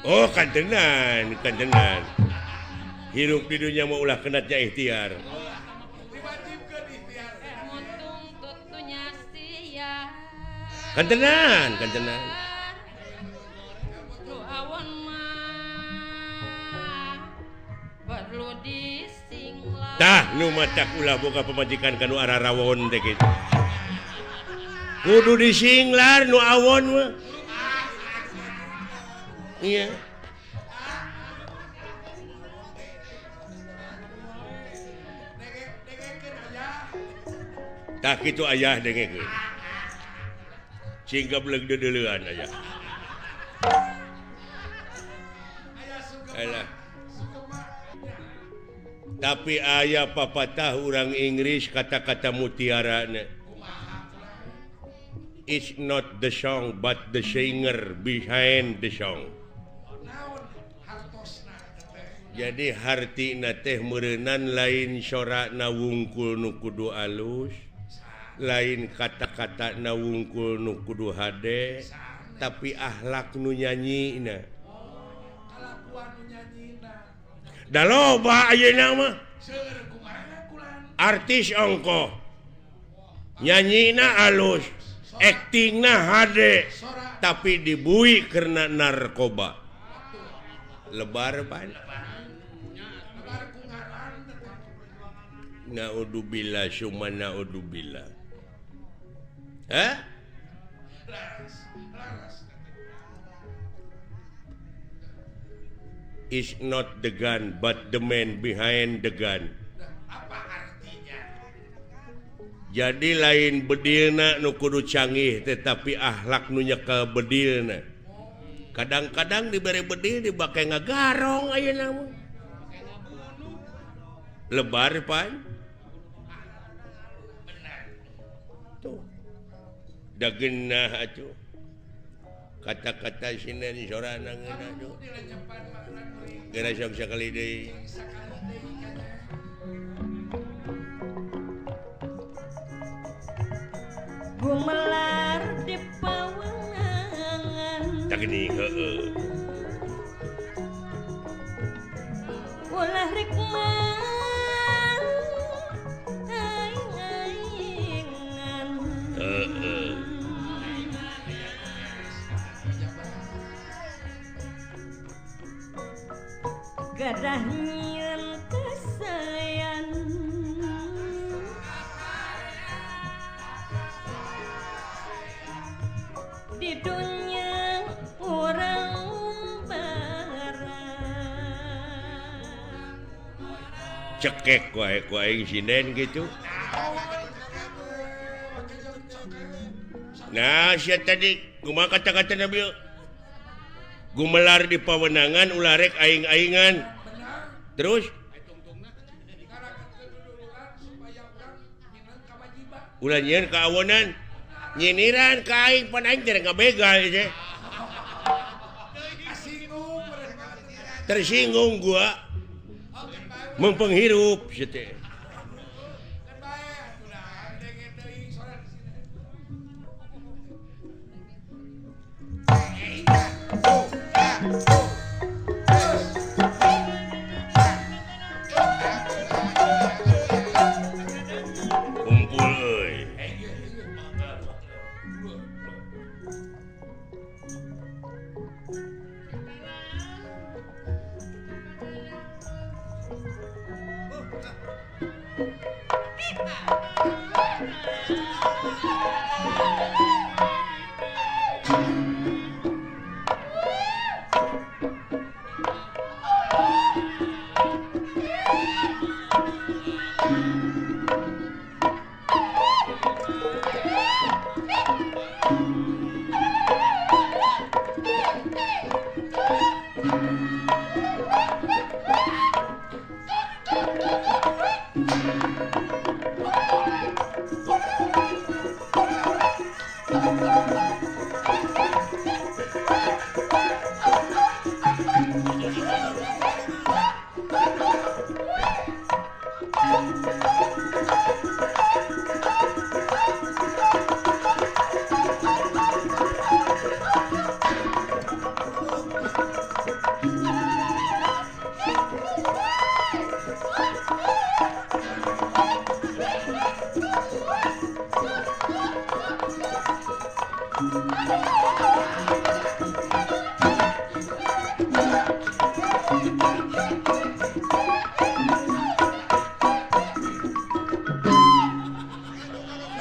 Oh kantenan, kantenan. Hirup di dunia mau ulah kenatnya ikhtiar. Kantenan, kantenan. Tah nu matak ulah boga pamajikan kanu ararawon teh kitu. Kudu disinglar nu awon mah. Iya. Tah kitu ayah dengekeun. Sing gableg deudeuleun ayah. Alah. Tapi ayah papatah urang Inggris kata-kata mutiara na. It's not the song but the singer behind the song. Jadi hartina teh meureunan lain sorana wungkul nu kudu alus, lain kata-kata na wungkul nu kudu hade, tapi akhlak nu nyanyina. Da loba ayeuna mah artis ongkoh nyanyina alus, aktingna hade, tapi dibui karena narkoba. Lebar pan. Naudzubillah summa naudzubillah. Hah? Is not the gun but the man behind the gun. Apa artinya? Jadi lain bedilna nu kudu canggih tetapi akhlak nu nyekel bedilna. Kadang-kadang dibere bedil dibake ngagarong ayeuna mah. Lebar pan. Tuh. Da geunah atuh. Kata-kata sinden sorana ngeunah tuh. Geura sok sakali deui. Gumelar di pawenangan. Tah geuning heueuh. Ulah rek mang aing-aingan. Heueuh. Gadah nyieun kasayan di dunya urang barang. Cekek wae ku aing sinden gitu. Nah, sia tadi kumaha kata-kata Nabi? Gumelar di pawenangan ulah rek aing-aingan. Terus ulah nyieun kaawonan, nyiniran ka aing pan aing teh ngabegal teh. Tersinggung gua. Mempenghirup sia teh. Kumpul euy.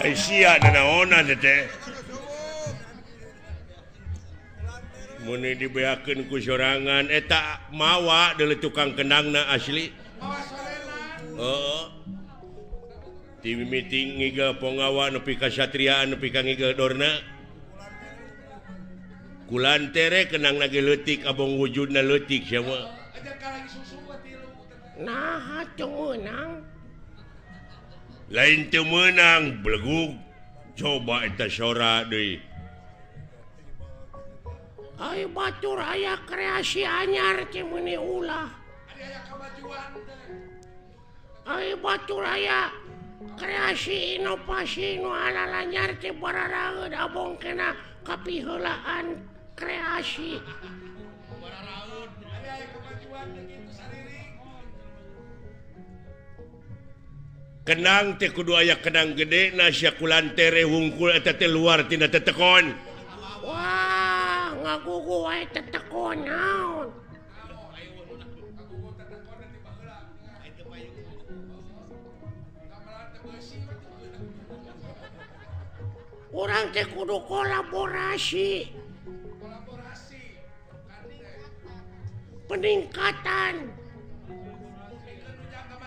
Ai sia nanaonan teh. Mun dibeakeun ku sorangan eta mawa deuleu tukang kendangna asli. Heeh. Ti mimiti ngigel ponggawa nepi ka satriaan nepi ka ngigel dorna. Kulantere kendangna ge leutik abong wujudna leutik sia mah. Nah, teu meunang. Lain teu meunang belegug. Coba eta sora deui. Ai batur aya kreasi anyar teh meuni ulah. Ai batur aya kreasi inovasi nu alalanyar teh bararaeud abong kena kapiheulaan kreasi. Kenang teh kudu aya kenang gede na sia kulantere wungkul eta teh luar tina tetekon. Wah, ngagugu wae tetekon naon. Urang teh kudu kolaborasi. Peningkatan.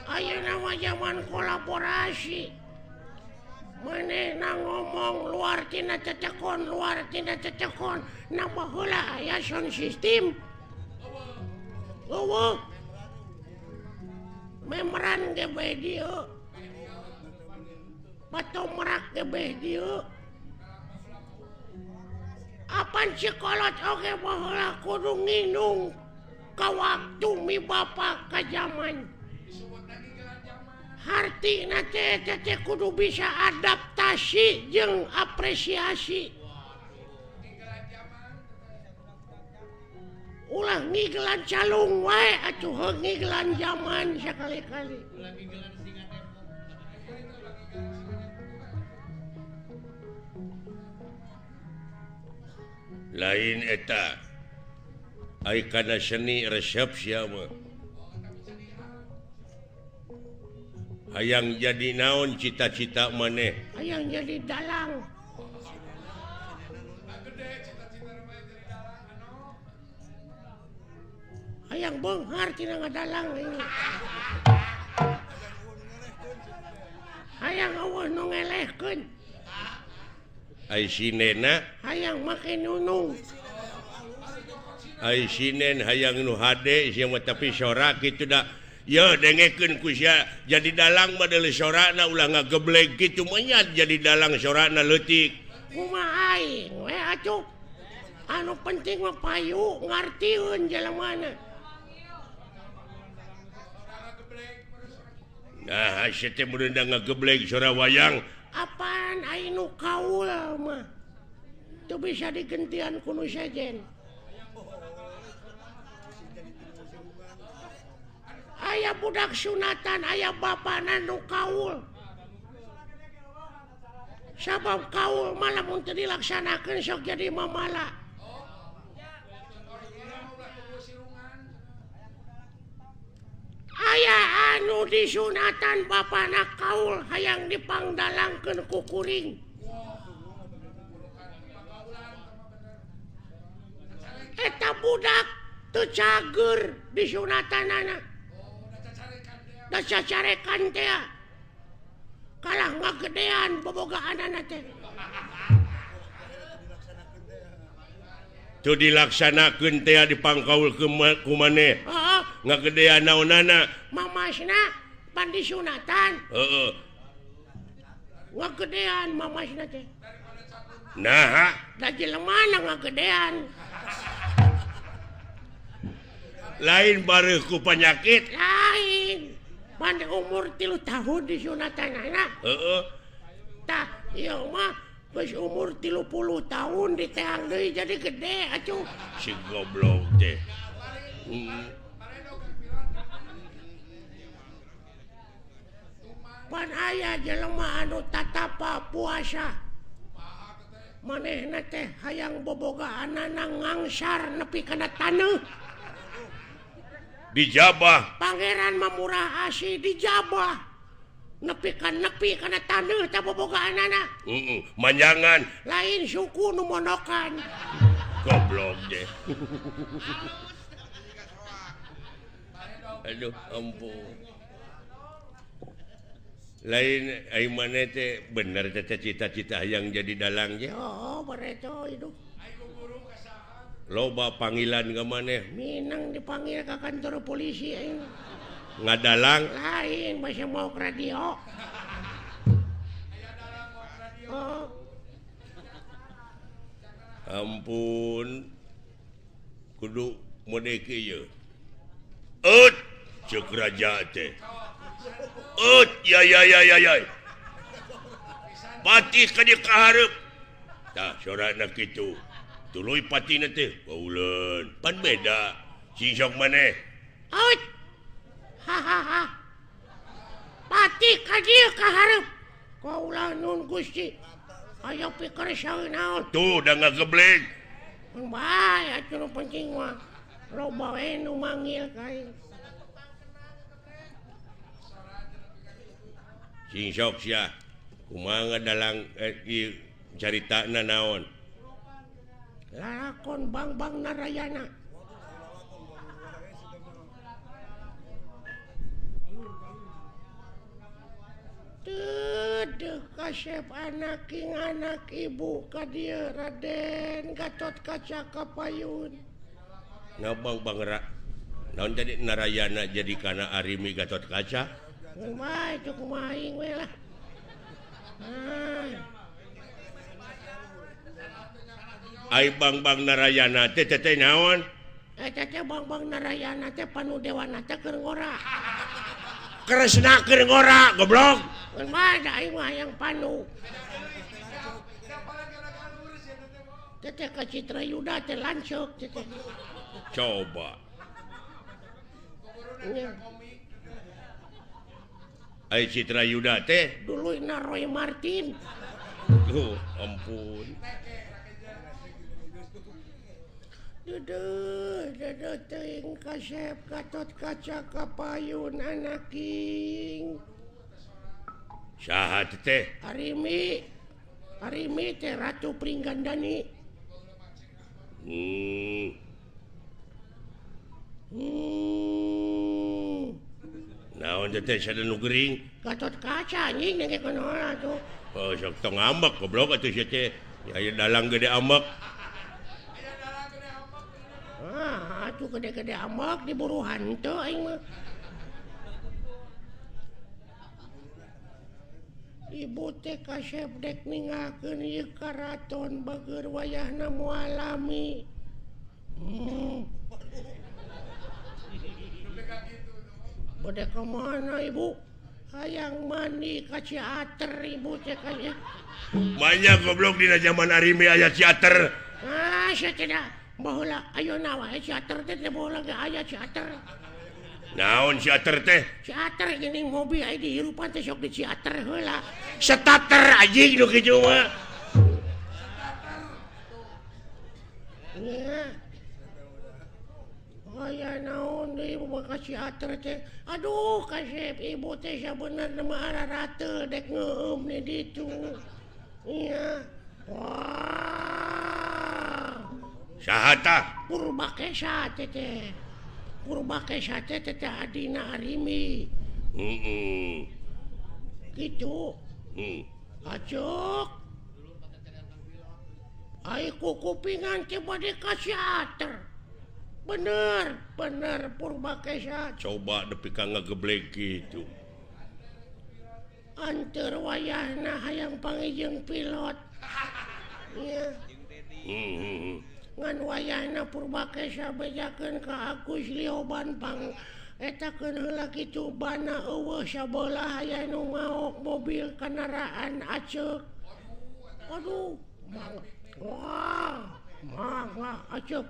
Ayeuna mah zaman kolaborasi. Manehna ngomong luar tina tetekon, luar tina tetekon, nambah heula aya sound system. Eueuh. Memeran ge bae dieu. Patomrak ge bae dieu. Apan sikolot oge baheula kudu nginung ka waktu mi bapa ka zaman. Hartina teh teh kudu bisa adaptasi jeung apresiasi. Ulah ngigelan calung wae atuh heuh ngigelan zaman sakali-kali. Lain eta ai kana seni resep sia mah. Hayang jadi naon cita-cita maneh? Hayang jadi dalang. Hayang beunghar tina ngadalang ini. Hayang eueuh nu ngelehkeun. Ai sinena hayang make nunung. Ai sinen hayang nu hade sia mah tapi sora kitu da. Yo dengekeun ku sia jadi dalang mah deuleu sorana ulah ngageblek kitu mah jadi dalang sorana leutik. Kumaha aing we atuh. Anu penting mah payu ngartieun jelemana. Nah, sia teh mun ngageblek sora wayang. Apaan aing nu kaul mah. Teu bisa digentian ku nu sejen. Aya budak sunatan, aya bapana nu kaul. Sabab kaul mah lamun teu dilaksanakeun sok jadi mamala. Aya anu disunatan bapana kaul hayang dipangdalangkeun ku kuring. Eta budak teu cager disunatanana. Da cacarekan teh kalah ngagedean bobogaanana teh. Teu dilaksanakeun teh dipangkaul ku maneh. Heeh, ngagedean naonana? Mamasna pan disunatan. Heeh. Ngagedean mamasna teh. Naha? Da jelemana ngagedean. Lain bareuh ku panyakit. Lain. Pan umur 3 tahun disunatanana. Heeh. Tah, ieu mah geus umur 30 tahun diteang deui jadi gede atuh. Si goblok teh. Pan aya jelema anu tatapa puasa. Manehna teh hayang bobogaanana ngangsar nepi kana taneuh. Dijabah. Pangeran mah murah asih dijabah. Nepi ka nepi kana taneuh tah bobogaanana. Heeh, manjangan. Lain suku nu monokan. Goblok deh. Aduh, ampun. Lain ai maneh teh bener teh cita-cita hayang jadi dalang ge. Oh, bareto hidup. Loba panggilan ka maneh. Minang dipanggil ka kantor polisi aing. Ngadalang lain masih mau ke radio. Oh. Ampun. Kudu mode kieu. Eut ceuk raja teh. Eut ya ya ya ya ya. Patih ka dieu ka hareup. Tah sorana kitu. Tuluy patina teh bauleun. Pan beda. Sing sok maneh. Eut. Ha ha ha. Patih ka dieu ka hareup. Kaula nun Gusti. Aya pikir saeun naon. Tuh da ngagebleng. Mun bae atuh nu penting mah. Loba we nu manggil ka aing. Sing sok sia. Kumaha dalang ieu caritana naon? Lalakon Bangbang Narayana. Teu kasep anak king anak ibu ka dieu Raden Gatot Kaca Kapayun. Ngabang Bang Ra. Naon jadi Narayana jadi kana Arimi Gatot Kaca? Kumaha itu kumaha aing we lah. Ai Bangbang Narayana teh teh naon? Eta teh Bangbang Narayana teh panu dewana teh keur ngora. Kresna keur ngora goblok. Kumaha da aing mah hayang panu. Teh ka Citra Yuda teh lanceuk teh. Coba. Ai Citra Yuda teh duluyna Roy Martin. Duh, ampun. Duduh, duduh teuing kasep Gatot Kaca Kapayun anaking. Saha teh? Arimi. Arimi teh Ratu Pringgandani. Naon teh sada nu gering? Gatot Kaca anjing nengke kunaon atuh. Oh, sok tong ambek goblok atuh sia teh. Aya dalang gede ambek. Ah, atuh gede-gede ambek diburu hantu aing mah. Ibu teh kasep dek ninggalkeun ieu karaton bageur wayahna moal lami. Bade ka mana ibu? Hayang mandi ka Ciater ibu teh kaya. Banyak goblok dina zaman Arimi aya Ciater. Ah, sia tidak. Baheula ayeuna wae Ciater teh teh baheula ge aya Ciater. Naon Ciater teh? Ciater geuning mobil aya dihirupan teh sok di Ciater heula. Starter anjing nu kitu mah. Nya. Aya naon deui ibu ka Ciater teh. Aduh kasep ibu teh sabenerna mah ararate dek ngeueum di ditu. Nya. Wah. Saha tah? Purbakesa teh teh. Purbakesa teh teh adina Arimi. Heeh. Kitu. Acuk. Ai kukupingan teh bade ka Ciater. Bener, bener Purbakesa. Coba nepi ka ngageblek kitu. Anteur wayahna hayang panggih pilot. Nya. Ngan wayahna Purbakesa bejakeun ka Agus Lioban pang etakeun heula kitu bana eueuh sabelah aya nu maok mobil kendaraan aceuk. Aduh, mang. Wah, mangga aceuk.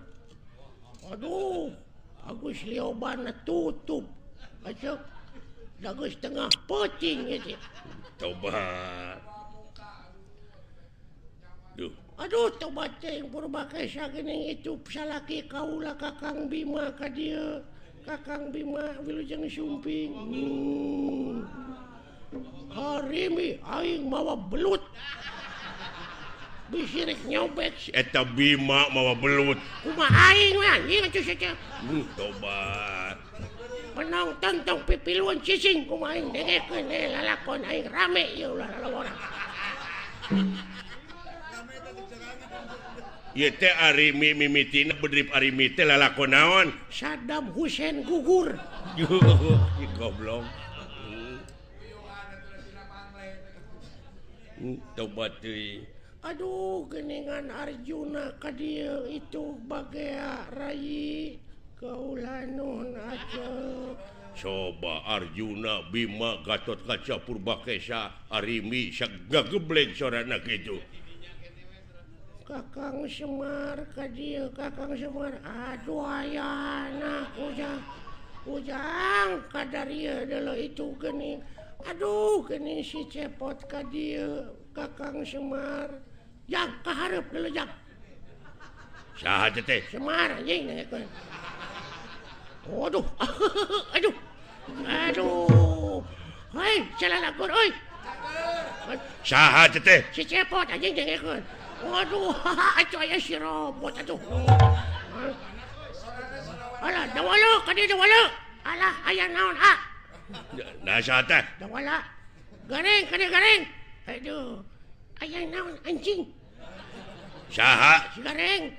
Aduh, Agus Lioban tutup. Aceuk. Dagus tengah peuting ieu. Tobat. Duh. Aduh, tobat teh Purbakesa geuning itu salaki kaula Kakang Bima ka dieu. Kakang Bima wilujeng sumping. Arimi aing mawa belut. Bisirik nyobet si eta Bima mawa belut. Kumaha aing we anjing atuh sia. Tobat. Penonton tong pipiluan cicing kumaha aing dengekeun lalakon aing rame ieu ulah lalawora. Ieu teh Arimi mimitina bedrip Arimi teh lalakon naon? Saddam Hussein gugur. Ih goblok. Tobat teuing. Aduh geningan Arjuna ka dieu itu bagea rayi kaula nuhun aceu. Coba Arjuna Bima Gatotkaca Purbakesa Arimi sagageblek sorana kitu. Kakang Semar ka dieu Kakang Semar aduh ayana ujang ujang kadarieu deuleu itu geuning. Aduh geuning si Cepot ka dieu Kakang Semar. Jang kahareup deuleu jang. Saha teh? Semar anjing dengekeun. Waduh. Aduh. Aduh. Hei, salalakon euy. Saha teh? Si Cepot anjing dengekeun. Waduh, atuh aya si robot atuh. Alah, dawala ka dieu dawala. Alah, aya naon ah? Nah, saha teh? Dawala. Gareng ka dieu gareng. Aduh. Aya naon anjing? Saha? Si gareng.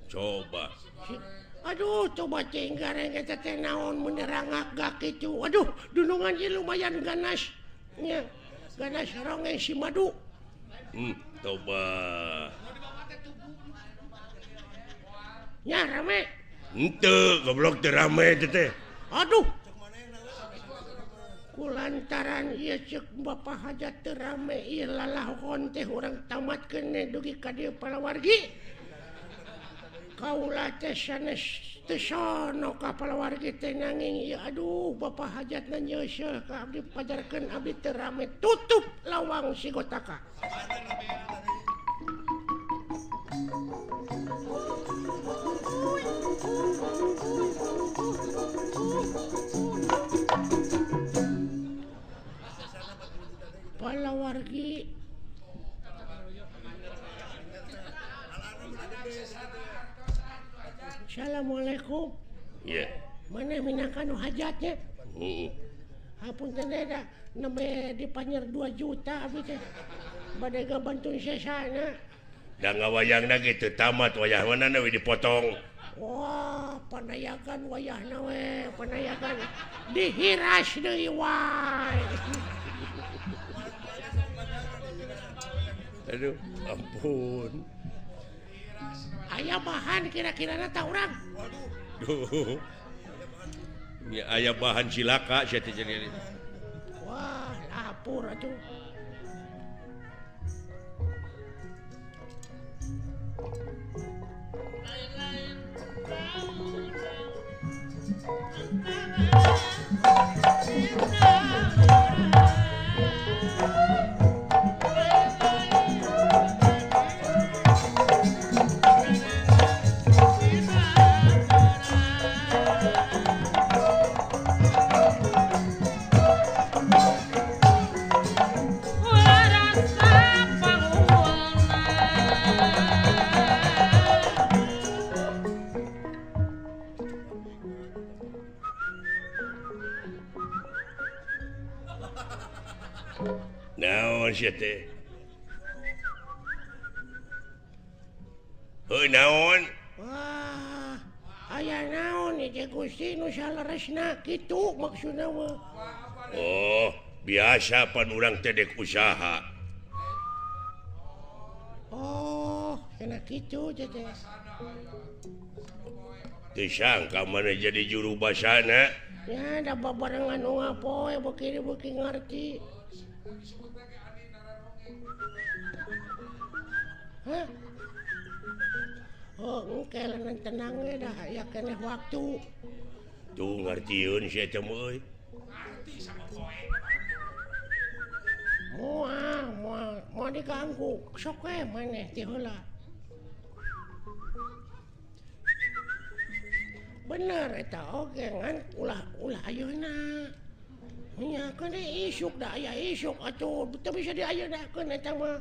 Coba. Aduh, coba cing gareng eta teh naon menerangak gak kitu. Aduh, dunungan ieu lumayan ganas. Nya, ganas rongeng si madu. Coba. Nya rame. Henteu, goblok teu rame teh teh. Aduh. Kulantaran ieu ceuk Bapak Hajat teu rame ieu lalahon teh urang tamatkeun dugi ka dieu palawargi. Kaula teh sanes teu sono ka palawargi teh nanging ieu aduh Bapak Hajatna nyeuseuh ka abdi pajarkeun abdi teu rame tutup lawang sigotaka. Palawargi Assalamualaikum. Iya. Mana minangka nu hajatnya? Heeh. Hapunten da nembe dipanyer 2 juta abdi teh. Bade gabantuan sesana. Da ngawayangna ge teu tamat wayahna we dipotong. Wah, panayagan wayahna we, panayagan dihiras deui wae. Aduh, ampun. Aya bahan kira-kirana ta urang. Waduh. Duh. Aya bahan cilaka sia teh jadi. Wah, lapur atuh. Naon sia teh? Heuh naon? Wah, aya naon ieu Gusti nu saleresna kitu maksudna mah. Oh, biasa pan urang teh dek usaha. Oh, kena kitu teh. Teu sangka maneh jadi juru basana. Ya, da babarengan nu ngapoe beuki ngarti. Hah? Oh, engke leungeun tenang we dah aya keneh waktu. Tuh ngartieun sia teh euy. Ngarti sama poe. Moal, moal, moal diganggu. Sok we maneh ti heula. Bener eta oge ngan ulah ulah ayeuna. Nya keun isuk da aya isuk atuh teu bisa diayenakeun eta mah.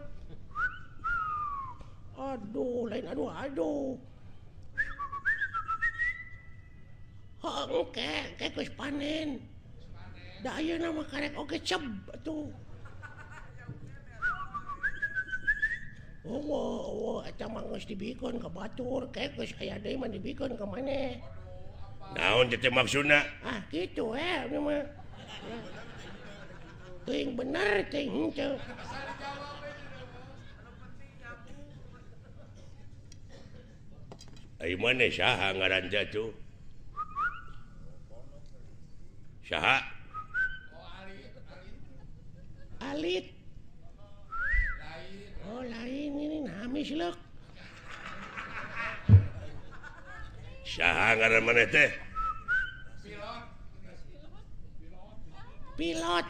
Aduh, lain aduh aduh. Heuh engke engke geus panen. Da ayeuna mah karek oge ceb atuh. Oh, eta mah geus dibikeun ka batur, ke geus aya deui mah dibikeun ka maneh. Naon teh maksudna? Ah, kitu we ieu mah. Teuing bener teuing henteu. Ai maneh saha ngaran teh atuh? Saha? Alit. Oh lain ini nami silek. Saha ngaran maneh teh? Pilot. Pilot.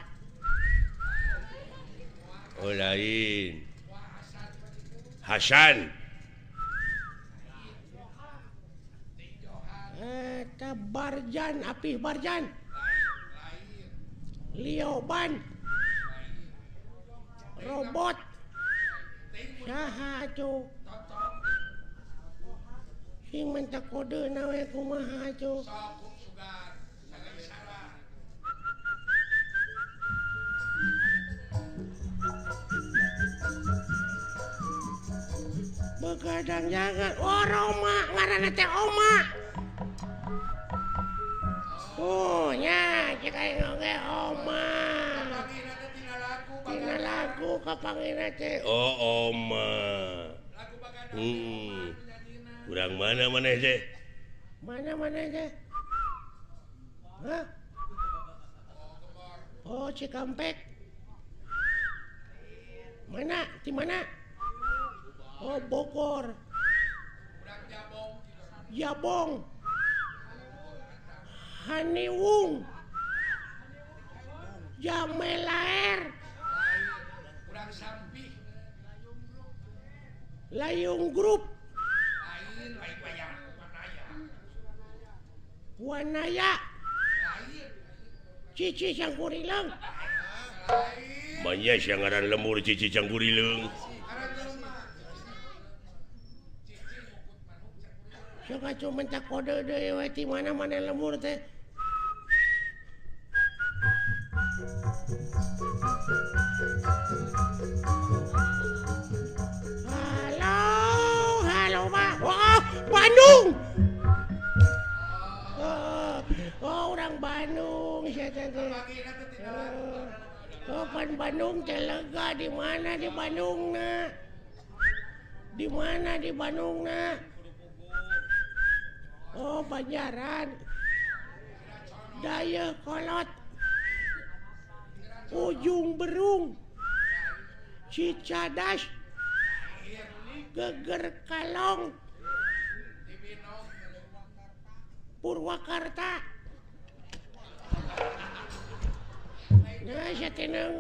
Oh lain. Hasan. Eta Barjan, Apih Barjan. Lioban. Robot. Saha atuh? Sing minta kode na we kumaha atuh? Begadang jangan. Oh Roma, ngaranna teh Oma. Oh nya, cek aing oge Oma. Tina lagu kapangina teh. Oh Oma. Urang mana maneh teh? Mana maneh teh? Hah? Oh Cikampek. Mana? Di mana? Oh Bogor. Jabong. Haniwung. Jamelaer. Layung Group. Wanaya. Cici Cangkurileung. Manya sia ngaran lembur Cici Cangkurileung. Sok atuh minta kode deui we ti mana-mana lembur teh. Halo, halo Ma. Oh, Bandung. Oh, orang Bandung sia teh. Oh, pan Bandung teh lega di mana di Bandungna? Di mana di Bandungna? Oh, Banjaran. Dayakolot. Ujung Berung. Cicadas. Geger Kalong. Purwakarta. Nah, saya tenang.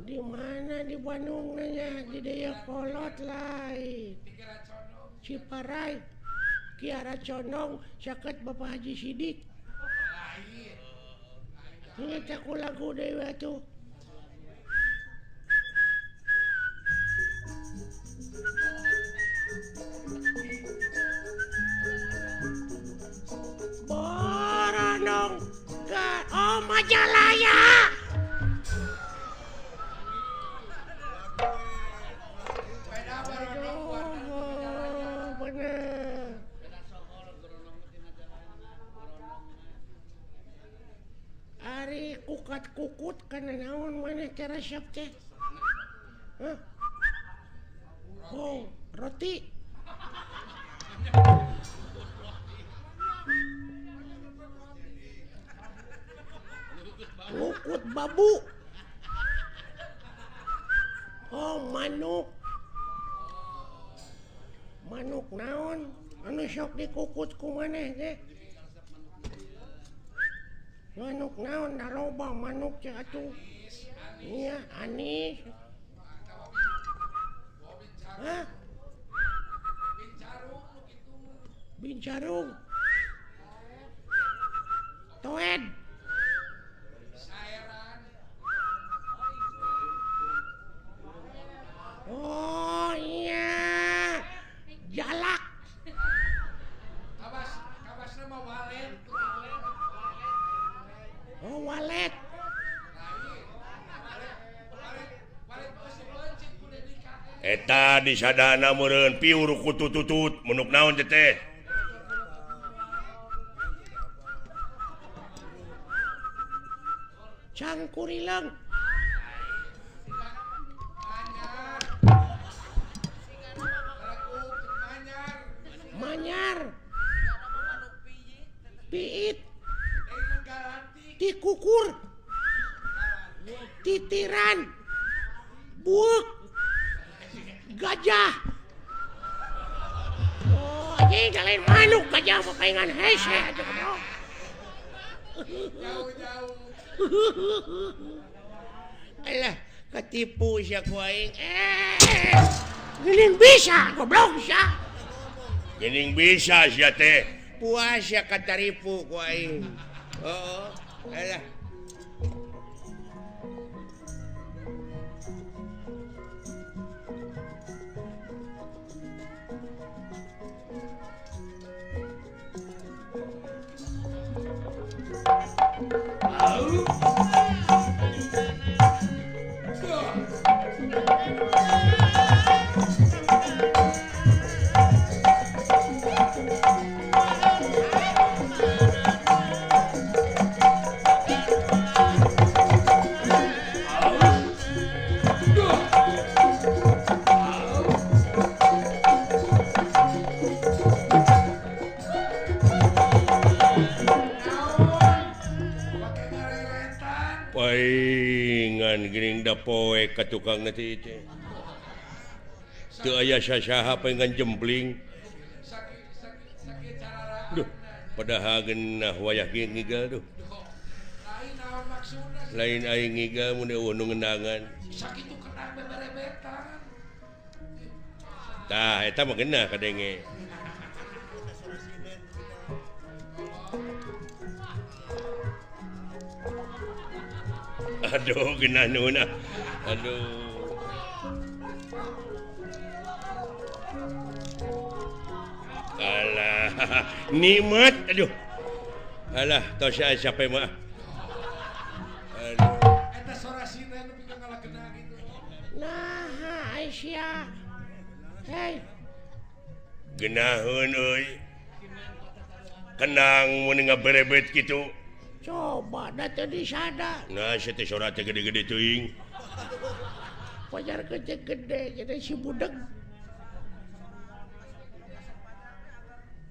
Di mana di Bandung nanya di Dayakolot lain. Ciparai, Kiara Condong, saket Bapak Haji Sidik. Ini aku lagu dewa tuh. Boronong ke oh Majalaya. Ari kukat-kukut kana naon maneh teh resep teh? Hah? Oh, roti. Kukut babu. Oh, manuk. Manuk naon? Anu sok dikukut ku maneh teh? Manuk naon da loba manuk teh atuh. Iya, anis. Hah? Bincarung. Toed. Oh iya. Jalak. Kawas kabasna mah walet. Oh walet. Eta disadana meureun piur ku tututut menuk naon teh teh. Cangkurileung. Manyar. Piit. Tikukur. Titiran. Buuk. Gajah. Oh, anjing lain manuk gajah mah paingan hese aja goblok. Jauh-jauh. Alah, ketipu sia ku aing. Geuning bisa goblok sia. Geuning bisa sia teh. Puas sia kataripu ku aing. Heeh. Alah. Paingan geuning da poe ka tukang teh teh. Teu aya sasaha paingan jempling. Duh, padahal geunah wayah kieu ngigal duh. Lain aing ngigal mun eueuh nu ngendangan. Sakitu kenang beberebetan. Tah eta mah geunah kadenge. Aduh, geunah nuhun ah. Aduh. Alah, nikmat aduh. Alah, tos aya siapa mah. Aduh. Eta sora sinden nu pikeun ngalageuna gitu. Nah, Aisyah. Hei. Geunaheun euy. Kenang mun ngaberebet kitu. Coba da teu disada. Nah, sia teh sora teh gede-gede teuing. Pajar gede-gede jadi si budeg.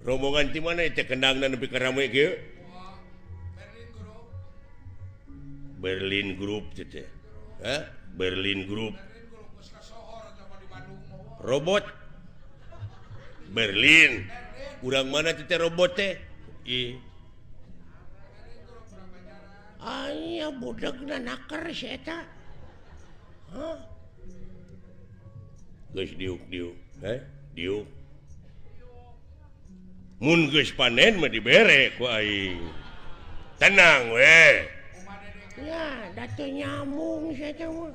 Rombongan ti mana teh kendangna nepi ka rame kieu? Berlin Group teh teh. Hah? Berlin Group. Robot Berlin. Urang mana teh robot teh? Ih. Aya budegna naker si eta. Hah? Geus diuk-diuk, heh? Diuk. Mun geus panen mah dibere ku aing. Tenang we. Ya, da teu nyambung si eta mah.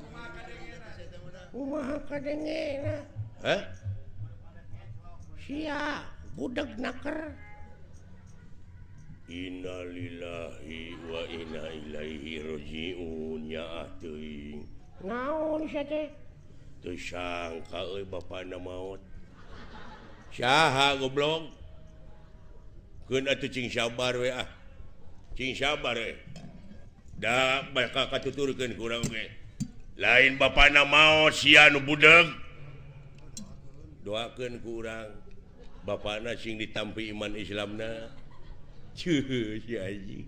Kumaha kadengena? Hah? Sia budeg naker. Innalillahi wa inna ilaihi rajiun ya teuing. Naon sia teh? Teu sangka euy bapana maot. Saha goblok? Keun atuh cing sabar we ah. Cing sabar we. Da bakal katuturkeun ku urang ge. Lain bapana maot sia nu budeg. Doakeun ku urang bapana sing ditampi iman Islamna. Cuh, si anjing.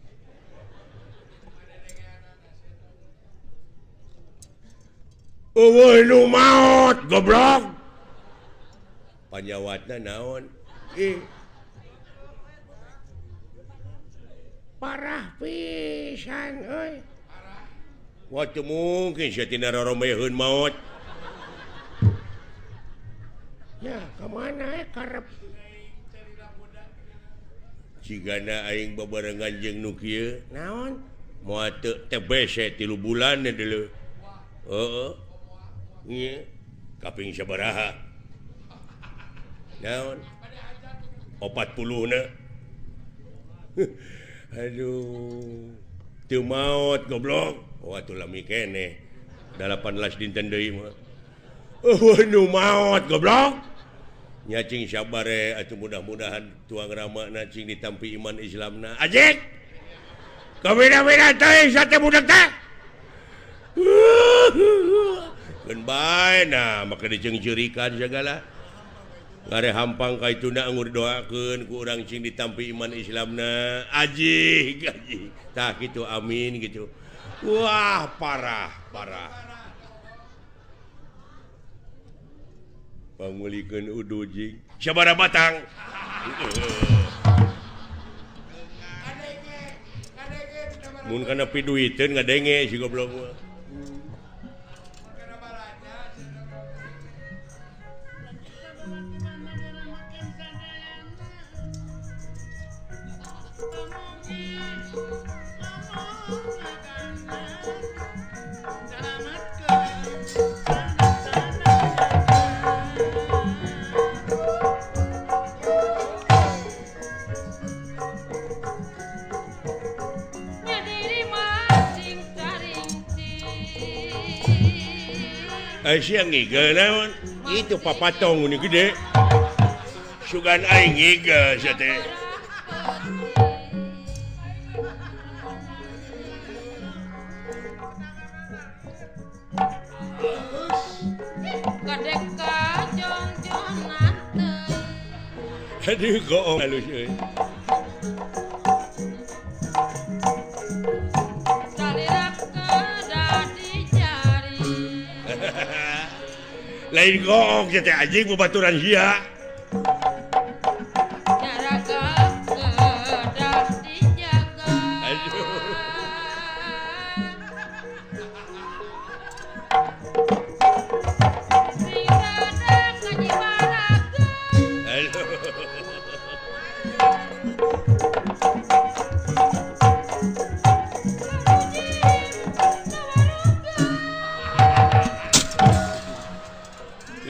Eueuh nu maot goblok. Panyawatna naon? Ih. Parah pisan euy. Wah, teu mungkin sia tina roromeheun maot. Ya, ka mana karep? Cigana aing babarengan jeung nu kieu. Naon? Moal teu TBC 3 bulan deuleu. Heeh. Nya kaping sabaraha? Naon? 40 na. Aduh. Teu maot goblok. Oh atuh lami keneh. 18 dinten deui mah. Oh nu maot goblok. Nya cing sabare atuh mudah-mudahan tuang ramana cing ditampi iman Islamna. Ajik. Kabeda-beda teh sate budak teh. Keun bae nah make diceungceurikan sagala. Ngare hampang ka ituna anggur doakeun ku urang cing ditampi iman Islamna. Ajik, ajik. Tah kitu amin gitu. Wah, parah, parah. Pangulikeun udu jing sabaraha batang. Mun kana piduiteun ngadenge si goblok mah. Siang ngigel naon? Itu papatong ini gede. Sugan aing ngigel sia teh. Aduh goong halus euy. Lain goong teh anjing babaturan sia.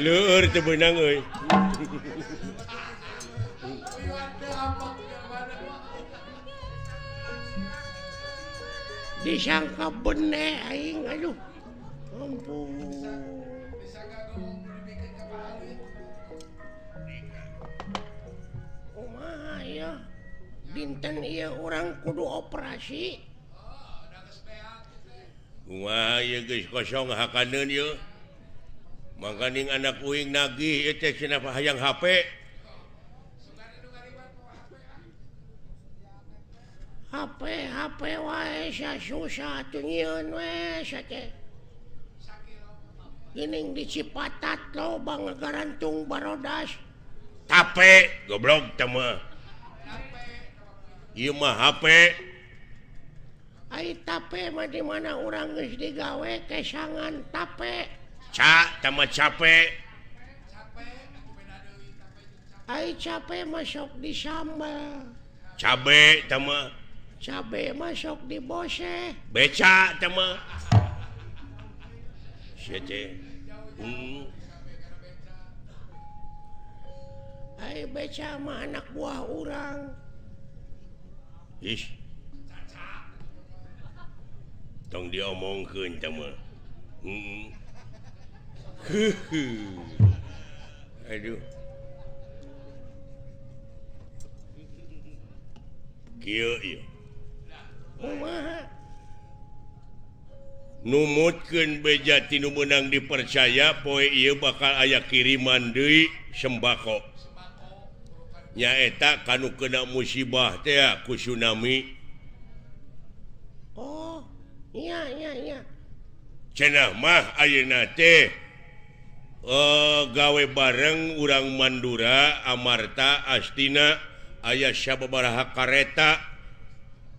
Leur teu beunang euy. Disangka bene aing aduh. Ampun. Kumaha ya? Dinten ieu urang kudu operasi. Kumaha ieu geus kosong hakaneun ieu. Mangkaning anak uing nagih ieu teh cenah hayang HP. HP HP wae sia susah atuh nyieun we sia teh. Geuning di Cipatat loba ngagarantung barodas. Tape goblok teh mah. Ieu mah HP. Ai tape mah di mana urang geus digawe kesangan tape. Ca tama capek. Ai capek masuk di sambal. Cabe tama. Cabe masuk di bose. Beca tama. Sia teh. Ai beca mah anak buah urang. Ih. Tong diomongkeun tama. Aduh. Kieu ieu. Kumaha? Numutkeun beja ti nu meunang dipercaya poe ieu bakal aya kiriman deui sembako. Nyaeta kanu kena musibah teh ku tsunami. Oh, iya iya iya. Cenah mah ayeuna teh gawe bareng urang Mandura Amarta Astina aya sababaraha kareta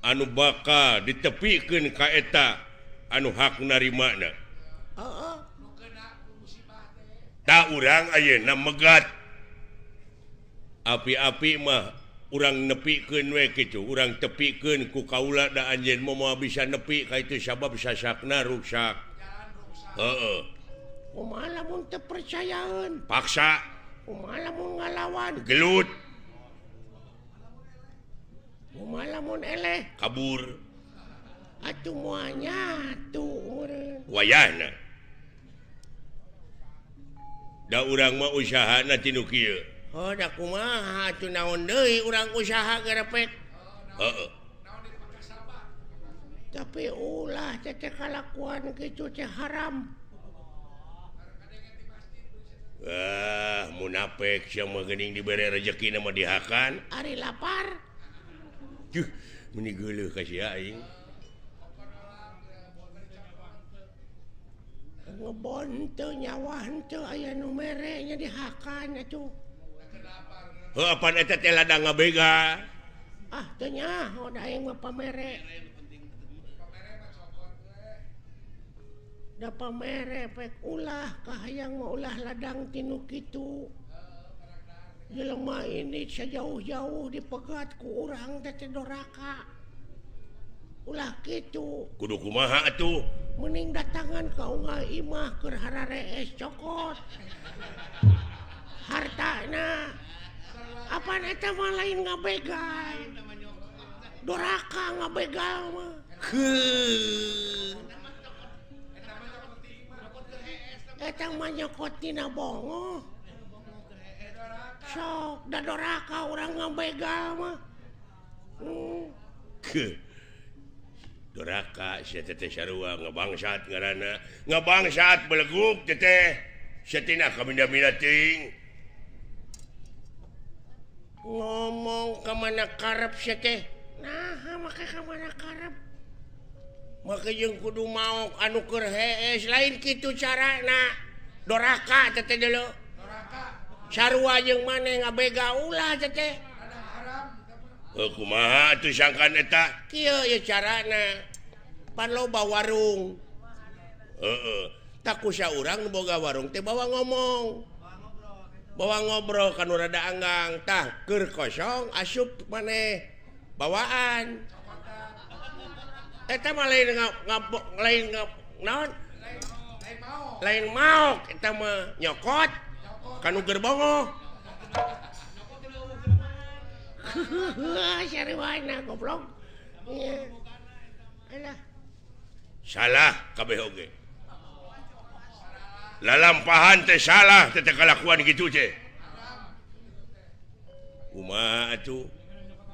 anu bakal ditepikeun ka eta anu hak narimana. Heeh. Ta urang ayeuna megat. Api-api mah Urang nepikeun we kitu, urang tepikeun ku kaula da anjeun moal bisa nepi ka itu sabab sasakna ruksak. Heeh. Kumaha lamun teu percayaeun? Paksa. Kumaha lamun ngalawan? Gelut. Kumaha lamun eleh? Kabur. Atuh moal nyatu meureun. Wayahna. Da urang mah usahana ti nu kieu. Oh, da kumaha atuh naon deui urang usaha gerepek. Heeh. Tapi ulah teh kalakuan kitu teh haram. Ah, munafik sia mah geuning dibere rejekina mah dihakan. Ari lapar. Juh, meuni geuleuh ka sia aing. Ngebon teu nyawa henteu aya nu mere nya dihakan atuh. Heuh, apan eta teh ladang ngabega. Ah, teu nyaho da aing mah pamere. Da pamere pek ulah kahayang mah ulah ladang tinu kitu. Jelema ini sejauh-jauh dipegat ku urang teh teh doraka. Ulah kitu. Kudu kumaha atuh? Mending datangan ka unggal imah keur hararees cokot. Hartana. Apaan eta mah lain ngabegal. Doraka ngabegal mah. Heuh. Eta mah nyokot tina bongo. Sok da doraka urang ngabegal mah. Ke. Doraka sia teh sarua ngabangsat ngaranna. Ngabangsat beleguk teh. Sia tina kaminda-minda teuing. Ngomong ka mana karep sia teh? Naha make ka mana karep? Make jeung kudu maok anu keur hees lain kitu carana. Doraka teh teh deuleu. Doraka. Sarua jeung maneh ngabega ulah teh teh. Heuh kumaha atuh sangkan eta? Kieu ye carana. Pan loba warung. Heeh. Tak kusa urang nu boga warung teh bawa ngomong. Bawa ngobrol kan rada anggang tah keur kosong asup maneh bawaan. Eta mah lain lain naon? Lain maok eta mah nyokot kanu keur bongo. Sarwana goblok. Alah. Salah kabeh oge. Lalampahan teh salah teh kalakuan kitu teh. Kumaha atuh?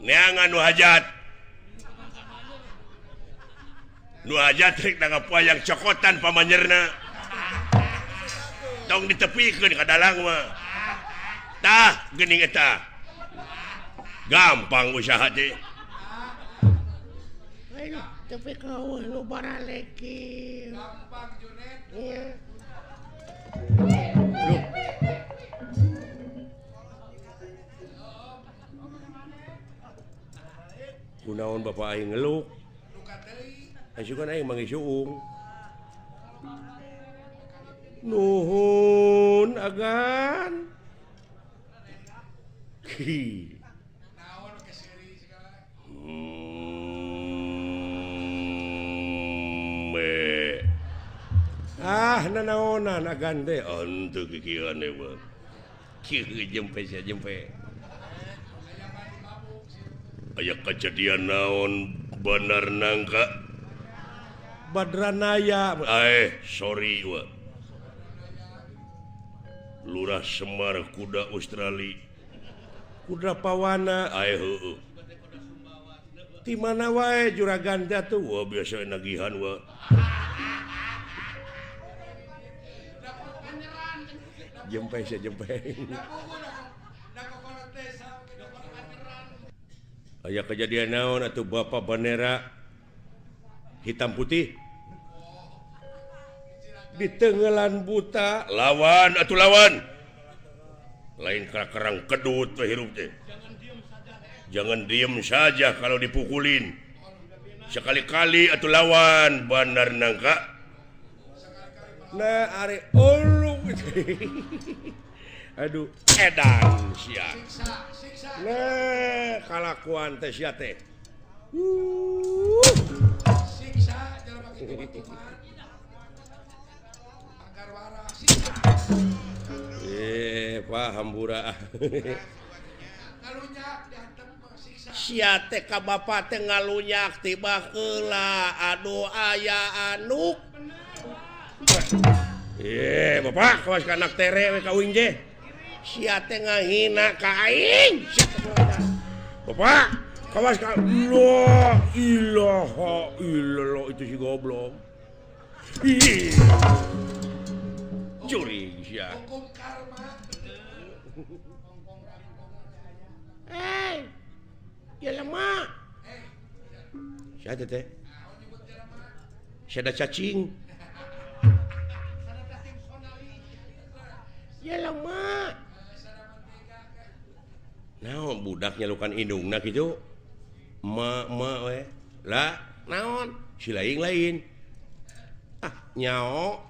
Neangan nu hajat. Nu hajat rek nanggap wayang cokotan pamanyerna. Tong ditepikeun ka dalang mah. Tah geuning eta. Gampang usaha teh. Ayo, tapi kau nu baraleki. Gampang Junet. Iya. Loh. Kunaon bapak aing ngeluk? Asukan aing manggih suung. Nuhun agan. Hi. Ah nanaonan agan teh henteu kikieuan we. Kieu jempe sia jempe. Aya kejadian naon bener nangka? Badranaya. Sorry we. Lurah Semar kuda Australia. Kuda Pawana. Heueuh. Ti mana wae juragan jatuh? Wah biasa nagihan we. Jempe sia jempe. Aya kejadian naon atuh bapak bendera hitam putih ditenggelan buta lawan atuh lawan lain kerang kedut we hirup teh. Jangan diem saja kalau dipukulin. Sekali-kali atuh lawan bandar nangka. Nah ari ulu. Aduh edan sia. Nah, kalakuan teh sia teh. Siksa jelema kitu mah. Agar waras siksa. Pak hambura. Ngalunyak dihantem siksa. Sia teh ka bapa teh ngalunyak tiba heula aduh aya anuk. Bapak kawas ka anak tere we ka uing je. Sia teh ngahina ka aing. Bapak kawas ka la ilaha illallah itu si goblok. Ih. Jurig sia. Hukum karma. Eh, jelema. Sia teh. Sia da cacing. Jelema. Naon budak nyalukan indungna kitu? Ma ma we. Lah, naon? Si lain-lain. Ah, nyao.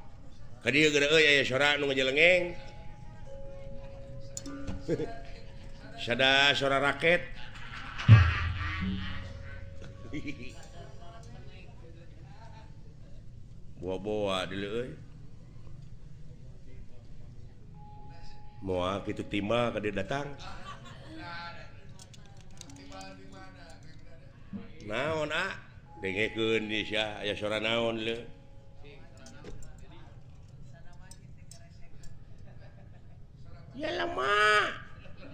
Ka dieu geura euy aya sora nu ngajelengeng. Sada sora raket. Boa-boa deuleu euy. Moal kitu timbal ka dieu datang. Naon ah? Dengekeun di sia aya sora naon leu. Jelema.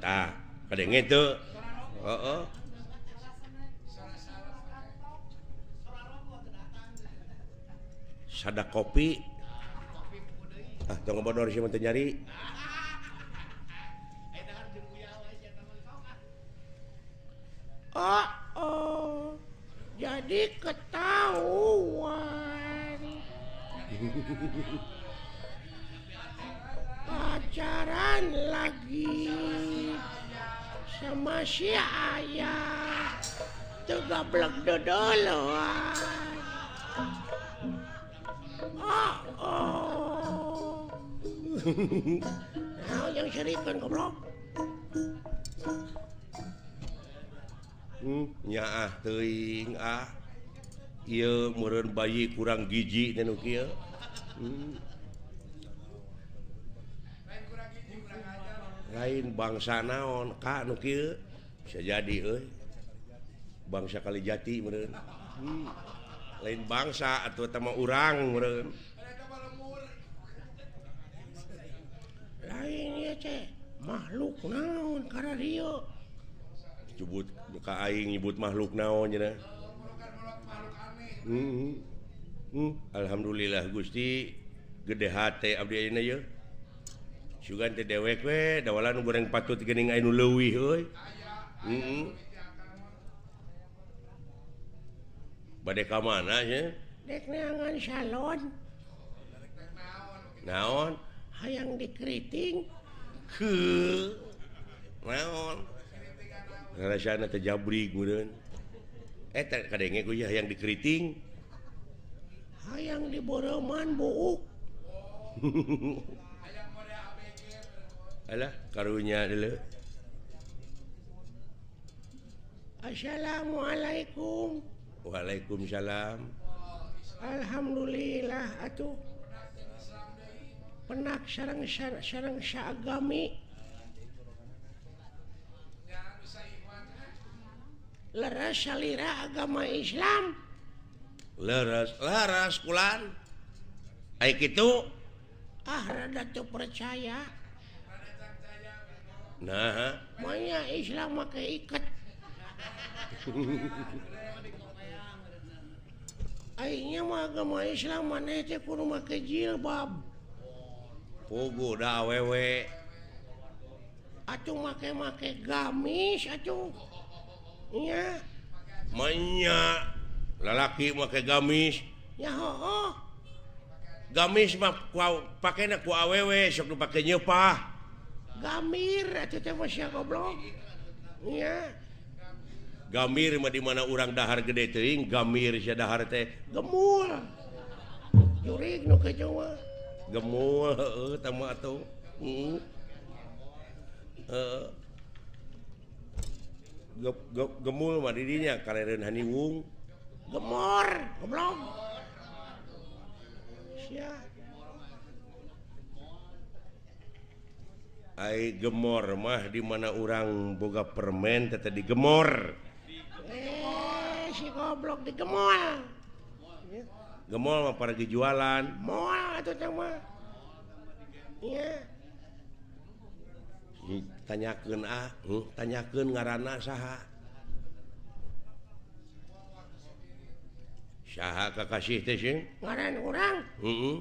Tah, kadenge teu. Heeh. Sada kopi. Ah, tong ngebodor sia mah teu nyari. Oh, oh. Jadi ketahuan. Pacaran lagi sama si ayah. Tuh gablek dodoloan. Oh, oh. Nah, yang serikan goblok. Nyaah teuing ah. Ieu meureun bayi kurang gizi teh nu kieu. Lain bangsa naon ka nu kieu? Bisa jadi euy. Bangsa Kalijati meureun. Lain bangsa atuh eta mah urang meureun. Lain ieu teh makhluk naon kararieu? Nyebut ka aing nyebut makhluk naon cenah. Alhamdulillah Gusti gede hate abdi ayeuna yeuh. Sugan teh dewek we dawalan goreng patut geuning aya nu leuwih euy. Bade ka mana nya? Dek neangan salon. Naon? Hayang dikeriting. Heuh. Naon? Rasana teh jabrig meureun. Eta kadenge ku hayang dikeriting. Hayang diboreuman buuk. Alah karunya deuleu. Assalamualaikum. Waalaikumsalam. Alhamdulillah atuh. Penak sareng sareng saagami. Leres salira agama Islam. Leres, leres kulan. Ai kitu ah rada teu percaya. Nah, manya Islam make iket. Aingnya mah agama Islam maneh teh kudu make jilbab. Puguh da awewe. Atuh make-make gamis atuh. Nya. Manya lalaki make gamis. Ya hooh. Gamis mah pakena ku awewe sok nu pake nyeupah. Gamir atuh teh mah sia goblok. Nya. Gamir mah di mana urang dahar gede teuing, gamir sia dahar teh gemul. Jurig nu kitu mah. Gemul heueuh tah mah atuh. Heeh. Gemul mah di dinya kalereun haniwung. Gemor, goblok. Sia. Ai gemor mah di mana urang boga permen teh tadi gemor. Si goblok digemol. Gemol mah para jualan. Moal atuh teh mah. Iya. Tanyakeun ah, tanyakeun ngaranna saha? Saha kakasih teh sing? Ngaran urang? Heeh.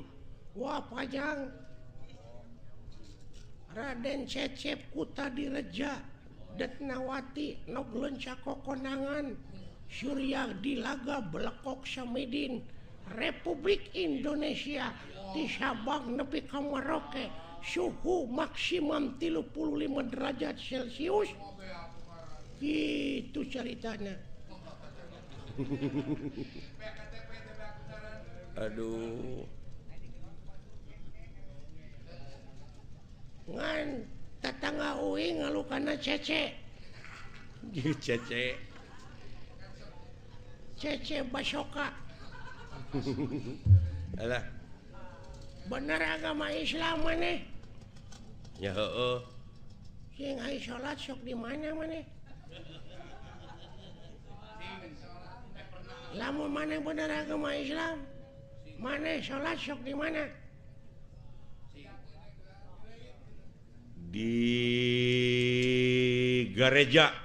Wah pajang. Raden Cecep Kutadireja Detnawati Nog Lenca Kokonangan Surya Dilaga Belekok Samidin Republik Indonesia di Sabang nepi ka Merauke suhu maksimum 35 derajat Celcius gitu ceritanya. Aduh ngan tetangga uing ngalukana cece cece cece basoka. Alah bener agama Islam maneh ya heueuh sing ai salat sok di mana maneh lamun maneh bener agama Islam maneh salat sok di mana? Di gereja.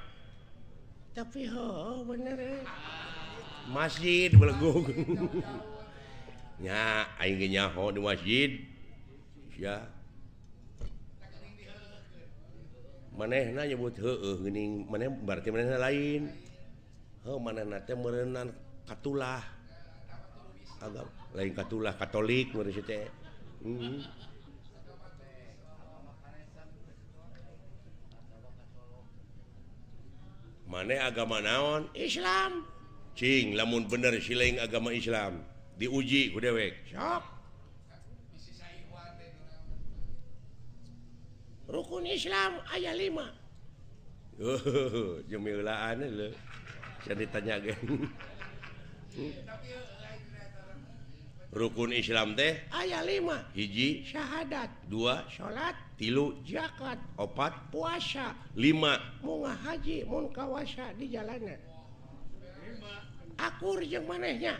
Tapi heueuh bener masjid belegung. Nya aing ge nyaho di masjid. Sia. Manehna nyebut heueuh geuning maneh berarti manehna lain. Heuh manehna teh meureunnan katulah. Agama lain katulah Katolik meureun si teh. Maneh agama naon? Islam. Cing lamun bener siling agama Islam diuji ku dewek. Sok. Rukun Islam aya 5. Oh, jeung meulaan leuh. Sia ditanya ge. Rukun Islam teh aya 5. Hiji syahadat, 2 salat, 3 zakat, 4 puasa, 5 munga haji mun kawasa di jalana. Akur jeung manehnya.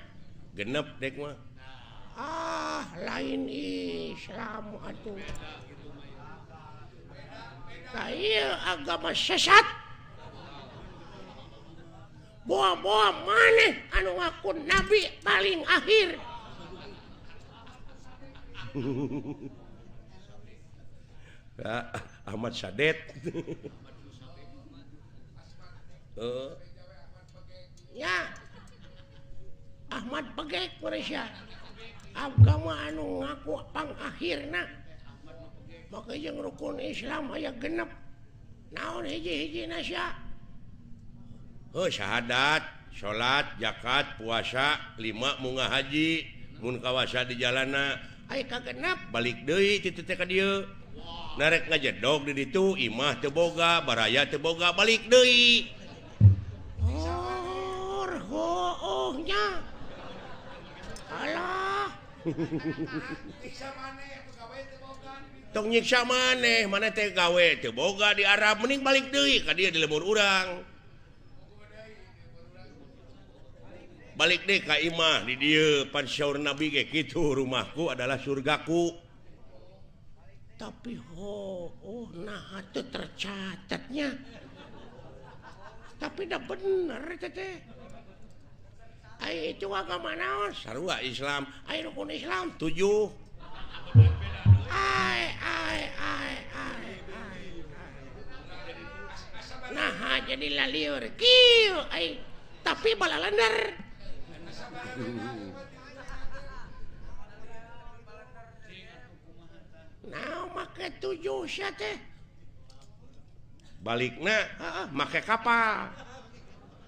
Genep dek mah. Ah, lain Islam atuh. Tah ieu agama sesat. Boa-boa maneh anu ngaku nabi paling akhir. Ahmad Sadet. Ya Ahmad Pegek Malaysia agama anu ngaku pangakhirna maka jeung rukun Islam aya genep naon hiji-hiji sia. Heuh syahadat, salat, zakat, puasa, 5 munga haji mun kawasa di jalana. Ai kagenep balik deui ti teh ka dieu. Narek ngajedog di ditu imah teu boga, baraya teu boga, balik deui. Oh, hoohnya. Alah. Tong nyiksa maneh, maneh teh gawe teu boga di Arab, mending balik deui ka dieu di lembur urang. Balik deh ka imah di dieu pan syaur Nabi ge kitu, rumahku adalah surgaku. Tapi oh nah teu tercatatnya. Tapi dah bener teh. Ai itu agama naon? Sarua Islam. Ai rukun Islam 7. Ai ai ai ai. Nah jadi lalieur kieu ai tapi balalender. Nah make 7 sia teh. Balikna make kapal.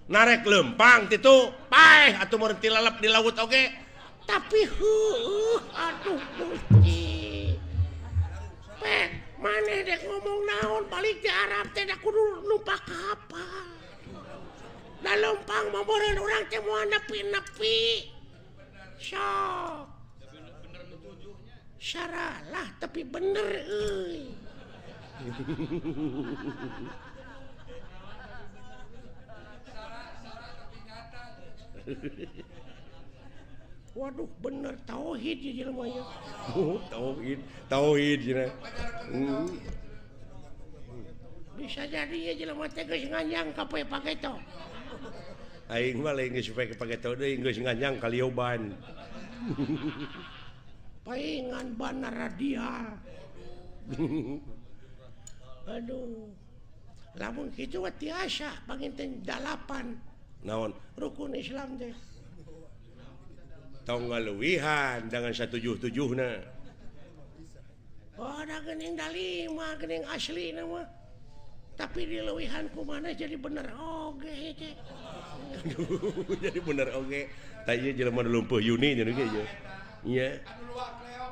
Narek lempang titu paeh atuh meureun tilalep di laut oge. Tapi heueuh aduh Gusti. Pek maneh dek ngomong naon balik teh Arab teh da kudu numpak kapal. Da lempang mah meureun urang teh moal nepi-nepi. Sok. Saralah tapi bener euy. Waduh bener tauhid ieu jelema nya. Tauhid, tauhid cenah. Bisa jadi ieu jelema teh geus nganyang ka poe pageto. Aing mah lain geus poe pageto deui geus nganyang ka lioban. Paingan bana radial. Aduh. Lamun kitu mah tiasa panginten 8. Naon? Rukun Islam teh. Tong ngaluwihan dengan 177na. Oh, da geuning da 5 geuning aslina mah. Tapi dileuwihan kumaha jadi bener oge teh. Jadi bener oge. Tah ieu jelema nu lumpuh Yuni nya ge ieu. Nya.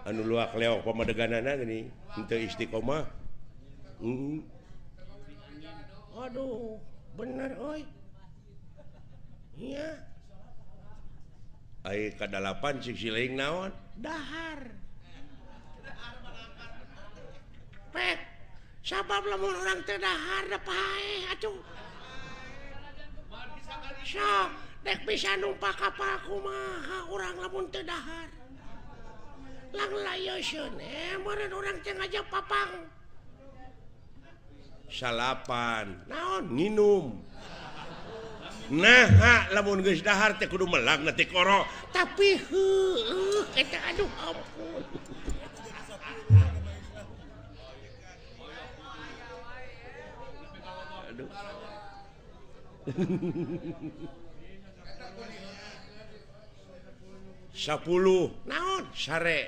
Anu luak leok pamadeganana geuning henteu istiqomah. Aduh, bener euy. Iya. Ai kadalapan cik siling naon? Dahar. Pek, sabab lamun urang teu dahar da paeh atuh. Sok, dek bisa numpak kapal kumaha urang lamun teu dahar. Lang layoseun meureun urang teh ngajak papang. Salapan. Naon? Nginum. Nah, lamun geus dahar teh kudu melag na teh koro. Tapi heueuh eta aduh ampun. Aduh. 10 naon sare.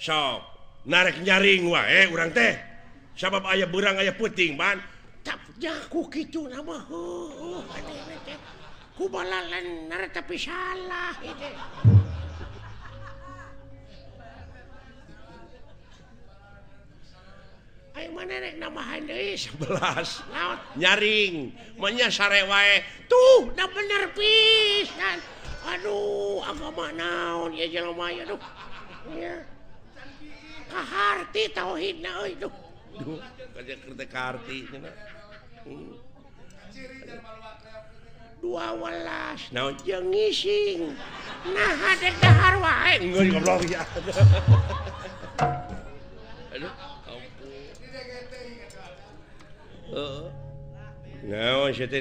Sok, narek nyaring wae urang teh. Sabab aya beurang aya peuting ban. Jaku kitu nama heueuh teh. Ku balalan tapi salah itu. Ayo mana rek nambahan deui 11. Naon? Nyaring, manya sare wae. Tuh, da bener pisan. Aduh, agama naon ieu jelema ieu aduh. Nya. Kaharti tauhidna euy duh. Duh, kaja kaharti cenah. 12 naon jeung ngising. Nah, dek dahar wae. Geus goblok ya. Aduh, ampun. Heeh. Naon sia teh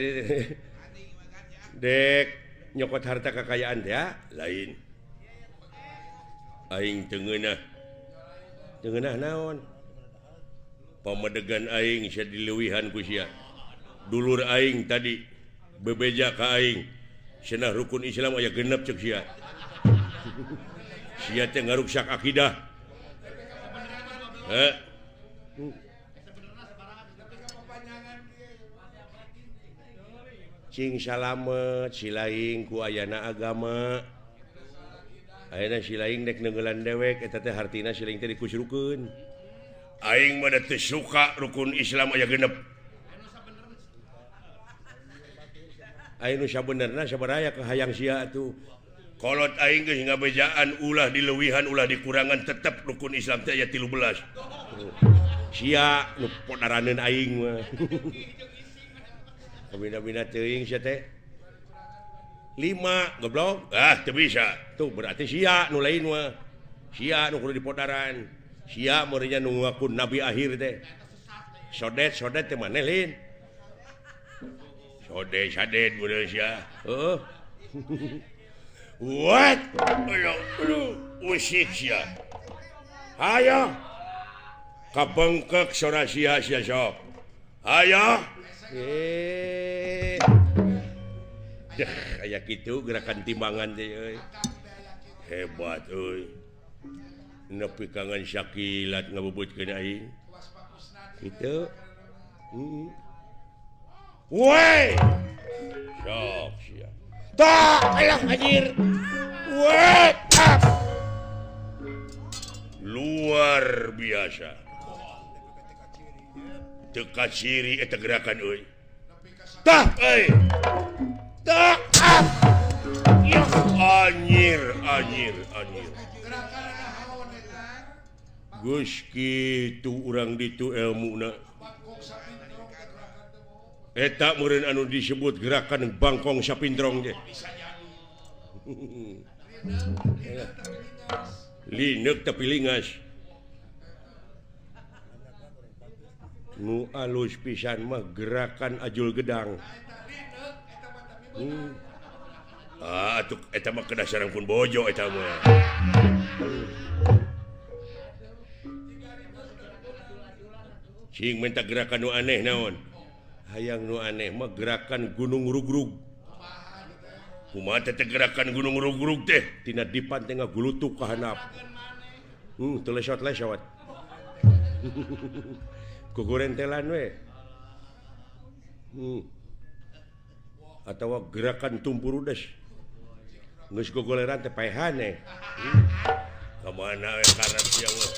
dek nyokot harta kekayaan teh lain. Aing teu ngeunah. Teu ngeunah naon? Pamedegan aing sia dileuwihan ku sia. Dulur aing tadi bebeja ka aing cenah rukun Islam aya genep ceuk sia. Sia teh ngaruksak akidah. Heh. Cing salamet silaing ku ayana agama. Ayeuna silaing dek neungeulan dewek eta teh hartina silaing teh dikusrukeun. Aing mah da teu suka rukun Islam aya genep. Aing nu sabenerna sabaraya ka hayang sia atuh. Kolot aing geus ngabejaan ulah dileuwihan ulah dikurangan tetep rukun Islam teh aya 13. Sia nu podaraneun aing mah. Kabina-bina teuing sia teh. 5 goblok. Ah teu bisa. Tuh berarti sia nu lain mah. Sia nu kudu dipodaran. Sia meureunnya nu ngaku nabi akhir teh. Sodet-sodet teh maneh lain. Sodet sadet meureun sia. Heuh. What? Aduh, usik sia. Hayo. Kabengkek sora sia sia sok. Hayo. Deh, aya kitu gerakan timbangan teh euy. Hebat euy. Nepi kangen sakilat ngabubutkeun aing. Kitu. Heeh. Woi. Sok sia. Tak, alah anjir. Woi, up. Luar biasa. Teu kasiri eta gerakan euy. Tah euy. Tah. Ya anjir anjir anjir. Geus kitu urang ditu elmuna. Eta meureun anu disebut gerakan bangkong sapindrong teh. Lineuk tapi lingas. Nu alus pisan mah gerakan ajul gedang. Ah atuh eta mah kedah sareng pun bojo eta mah. Cing minta gerakan nu aneh naon? Hayang nu aneh mah gerakan gunung rugrug. Kumaha teh gerakan gunung rugrug teh? Tina dipan teh ngagulutuk ka handap. Teu lesot-lesot. Gogorentelan we. Atawa gerakan tumpurudes. Geus gogoleran teh paehan eh. Ka mana we karep sia mah.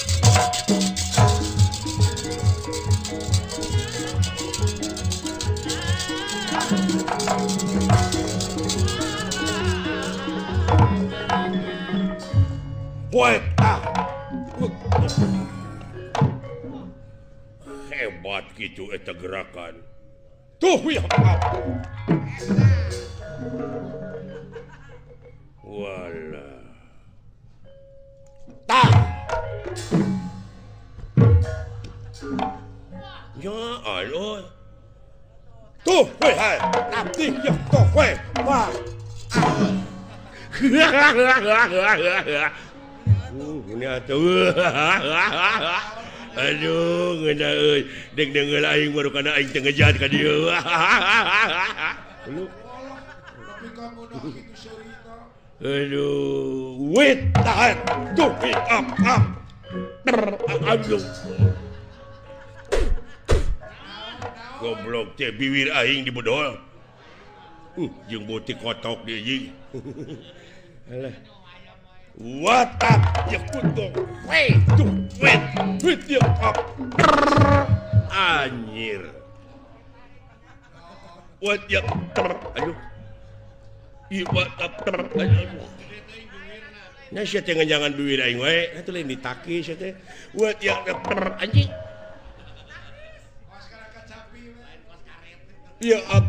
Hebat gitu eta gerakan. Tuh ya. Wala. Tah. Ya Allah. Tuh weh hai. Abdi ya tuh weh. Wah. Ini atuh. Aduh, ngeunah euy. Deg-degeul aing baru kana aing teu ngejat ka dieu. Aduh, wait tahan. Tuh, up up. Aduh. Goblok teh biwir aing dibedol. Jeung beutik kotok deui anjing. Alah. What up? Ya kutuk. Wait, tuh, wait, wait ya up. Anjir. What ya? Aduh. Ih, what up? Aduh. Nah, sia teh nganjangan biwir aing wae. Atuh lain ditaki sia teh. What ya? Anjing. Ya up.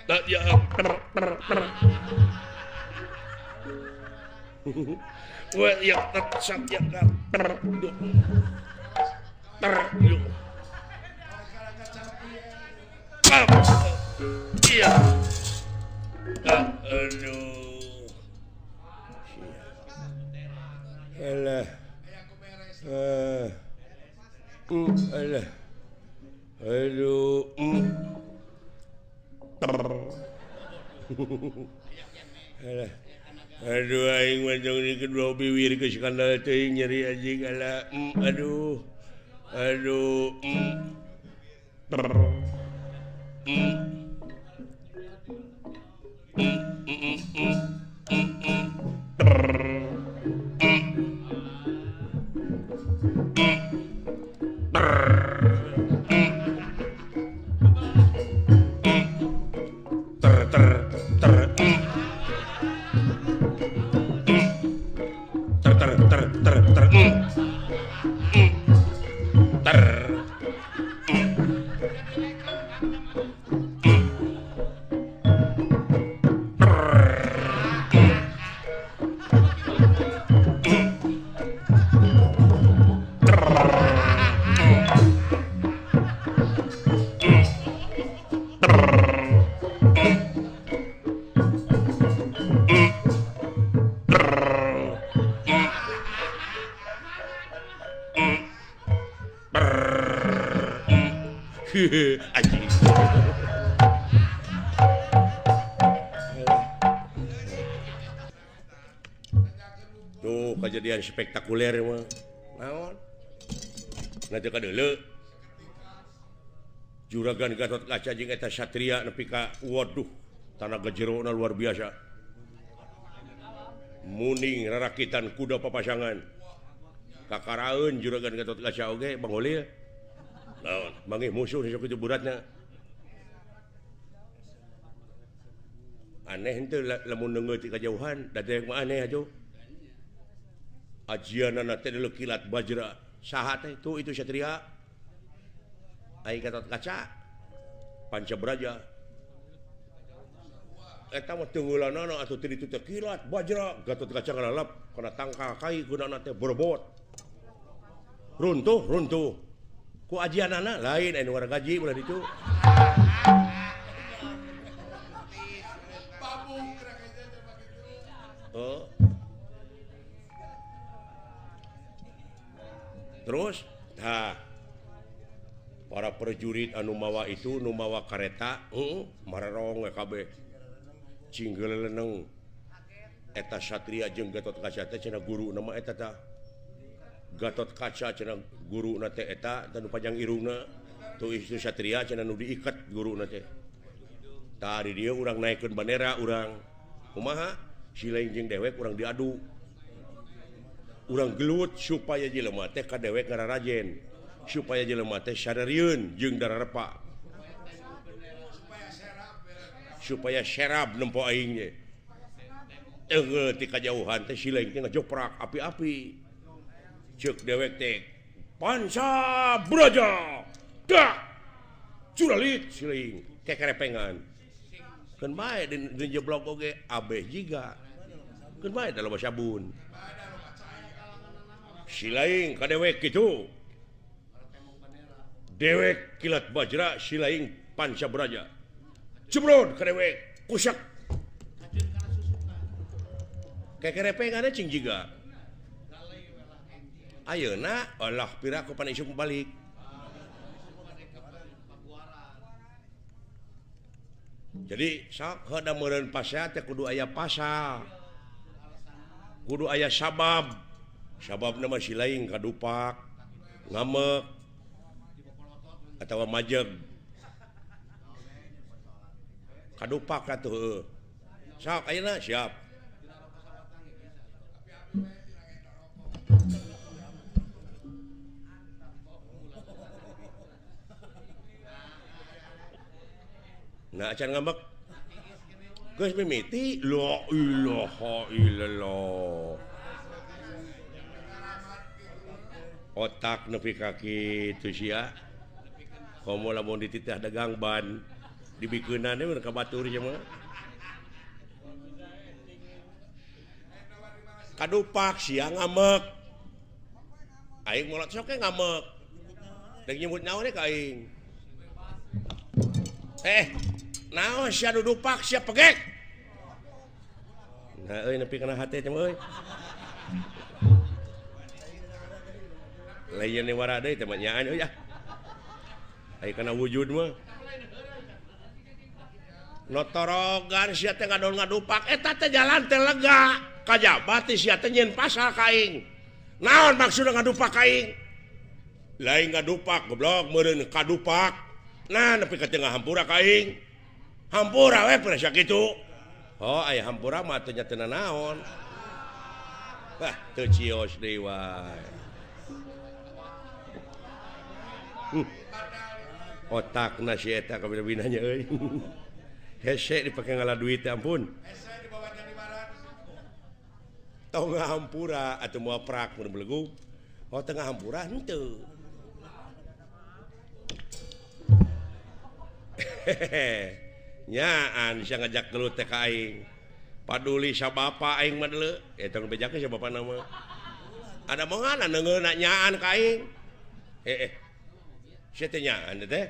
Tak ya up. Wah, ya tetap ya ter ter iya. Aduh. Alah. Alah. Aduh. Ter. Alah. Aduh aing mah jong di kedua biwir geus skandal teuing nyeri anjing ala. Aduh. Aduh. Ter. Ter. Ter. Ter ter ter. Ter ter ter ter ter. Ter. Anjing. Tuh kejadian spektakuler mah. Naon? Nanti ka deuleu. Juragan Gatot Kaca jeung eta satria nepi ka waduh, tanaga jerona luar biasa. Muning rarakitan kuda papasangan. Kakaraeun juragan Gatot Kaca oge Bang Holil. Naon manggih musuh sok kitu beratna. Aneh henteu lamun neungeut ti kajauhan da dewek mah aneh atuh. Ajianana teh deuleu kilat bajra. Saha teh tuh itu satria. Ai Gatot Kaca Panca Braja. Eta mah teungeulanana atuh teu ditu teh kilat bajra Gatot Kaca ngalalap kana tangkal kai gunana teh berbot. Runtuh runtuh. Ku ajianana lain anu wargaji ulah ditu. Oh. Terus tah para prajurit anu mawa itu nu mawa kareta marerong we kabeh. Cinggeleneng eta satria jeung Gatot Kaca teh cenah guruna mah eta tah. Gatot Kaca cenah guruna teh eta tah nu panjang irungna tuh itu satria cenah nu diiket guruna teh. Tah di dieu urang naekeun bandera urang. Kumaha? Si lain jeung dewek urang diadu. Urang gelut supaya jelema teh ka dewek ngararajen. Supaya jelema teh sadarieun jeung dararepa. Supaya serab nempo aing ge. Teunggeul ti kajauhan teh si lain teh ngajoprak api-api. Ceuk dewek teh Panca Braja. Dak. Curalit si lain kekerepengan. Keun bae di jeblok oge abeh jiga. Keun bae da loba sabun. Si lain ka dewek kitu. Dewek kilat bajra si lain Panca Braja. Jebrod ka dewek kusak. Kekerepengan cing jiga. Ayeuna Allah pira ku pan isuk balik. Jadi sok heuda meureun pasea teh kudu aya pasal. Kudu aya sabab. Sababna mah si lain kadupak, ngamek atawa majeg. Kadupak atuh heueuh. Sok ayeuna siap. Nah acan ngambek. Geus mimiti la ilaha illallah. Otak nepi ka kitu sia. Komo lamun dititah dagang ban dibikeunana we ka batur sia mah. Kadupak sia ngamek. Aing molot sok ge ngamek. Deuk nyebut naon ka aing. Naon sia dudupak sia pegek. Nah euy nepi kana hate teh euy. Lain wara deui teh mah nyaan euy ah. Aya kana wujud mah. Notorogan sia teh ngadon ngadupak eta teh jalan teh lega. Kajaba teh sia teh nyieun pasal ka aing. Naon maksudna ngadupak ka aing? Lain ngadupak goblok meureun kadupak. Nah nepi ka tengah hampura ka aing. Hampura we pernah sakitu. Oh aya hampura mah teu nya teu nanaon. Wah teu cios deui wae. Otakna si eta kabina-binanya euy. Hese dipake ngala duit teh ampun. Hese dibawa jadi barat. Tong hampura atuh moal prak mun belegug. Oh tengah hampura henteu. Hehehe. Nyaan sia ngajak gelut teh ka aing. Paduli sa bapa aing mah deuleu. Eta nu bejakeun sa bapana mah. Ada mongan neungeuna nyaan ka aing. Sia teh nyaan teh.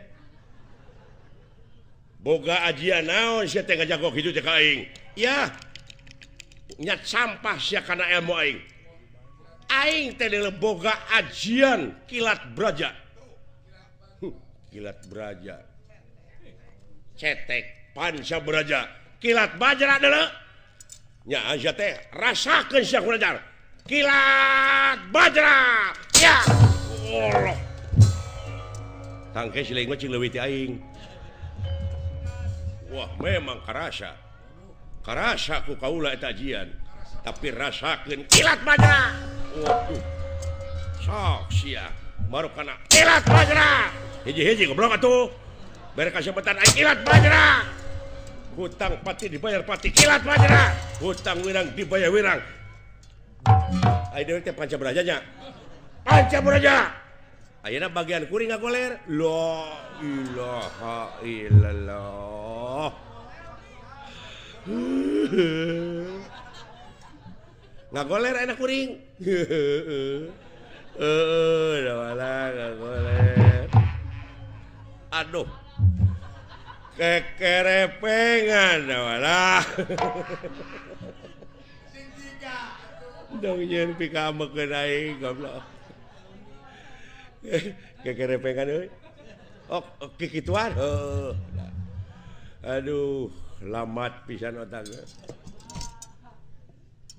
Boga ajian naon sia teh ngajak kitu teh ka aing. Yah. Nyat sampah sia kana ilmu aing. Aing teh deuleu boga ajian kilat braja. Kilat braja. Cetek Panca Braja kilat bajra deuleu nya sia teh rasakeun sia ku ajar kilat bajra ya Allah tangke si lain mah cing leuwih ti aing. Wah memang karasa karasa ku kaula eta ajian tapi rasakeun kilat bajra. Waduh Sok sia marukana kilat bajra. Hiji-hiji goblok atuh. Bere kasebetan aing kilat bajra. Hutang pati dibayar pati kilat bajra. Hutang wirang dibayar wirang. Aing deui teh panca beraja nya. Panca beraja. Ayeuna bagian kuring ngagoler. La ilaha illallah. Ngagoler ayeuna kuring. Heeh, dah ngagoler. Aduh. Kekerepengan dah. Sing jiga. Dong nyeun pikamekeun aing goblok. Kekerepengan euy. Oh, kikituan. Heuh. Aduh, lamat pisan otak.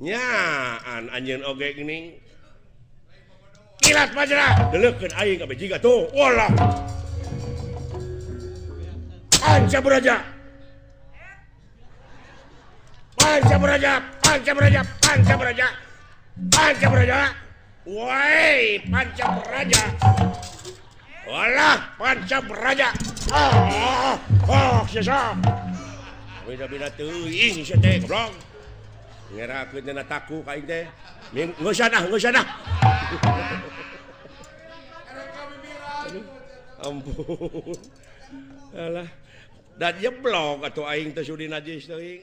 Nyaan anjeun oge geuning. Kilat bajra, deleukeun aing kabeh jiga tuh. Walah. Panca beraja. Panca beraja, panca beraja, panca beraja. Panca beraja. Woi, panca beraja. Walah, panca beraja. Ah, ah, sesa. Beda-beda teuing sia teh goblok. Ngerakeun dina taku ka aing teh. Ngeusan ah, ngeusan ah. Ampun. Alah, dan jeblok atuh aing teh sudi najis teuing.